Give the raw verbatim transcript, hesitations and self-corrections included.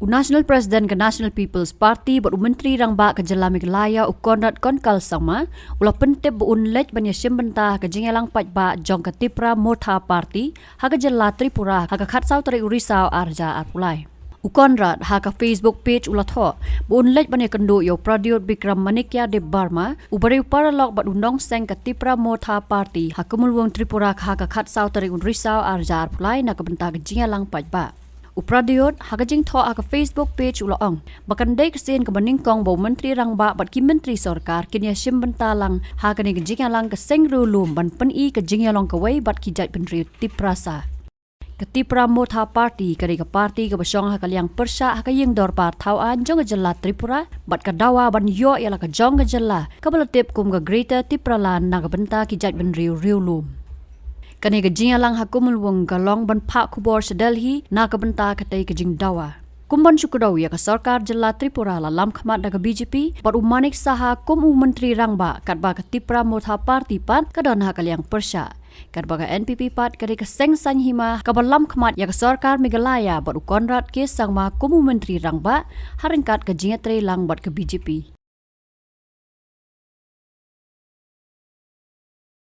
U National President ka National People's Party bad u Myntri Rangbah ka jylla Meghalaya u Conrad Konkal Sangma u la pyntip ba un leit ban ïashim bynta ha ka jingïalang paidbah jong ka Tipra Motha Party ha ka jylla Tripura ha ka khatsaw tarik u Risaw arhajar arphew lai. U Conrad ha ka Facebook page u la thoh ba un leit ban ïakynduh ïa u Pradyot Bikram Manikya Debbarma, u briew paralok bad u nongseng ka Tipra Motha Party ha Kumulwong Tripura ha ka khatsaw tarik u Risaw arhajar arphew lai na ka bynta ka jingïalang paidbah. U Pradyot ha ka jingthoh ha ka Facebook page u la ong ba kan dei ka sien kaba nyngkong ba u Myntri Rangbah bad ki Myntri Sorkar kin ïashim bynta lang ha kane ka jingïalang ka seng riewlum ban pyni ka jingïalong kawei bad ki jaitbynriew Tiprasa. Ka Tipra Motha Party ka dei ka party kaba shong ha ka liang pyrshah ha ka ïing dorbar thaw aiñ jong ka jylla Tripura bad ka dawa ban ïoh ïa la ka jong ka jylla kaba la tip kum ka Greater Tipraland na ka bynta ki jaitbynriew riewlum. Kane ka jingïalang ha Kumulwong ka long ban phah khubor sha Delhi na ka bynta katei ka jingdawa. Kum ban shu kdew ïa ka sorkar jylla Tripura la lam khmat da ka B J P bad u Manik Saha kum u Myntri Rangbah, katba ka Tipra Motha Party pat ka don ha ka liang pyrshah. Katba ka N P P pat ka dei ka seng saiñ hima kaba lam khmat ïa ka sorkar Meghalaya bad u Conrad K Sangma kum u Myntri Rangbah ha ryngkat ka jingïatreilang bad ka B J P.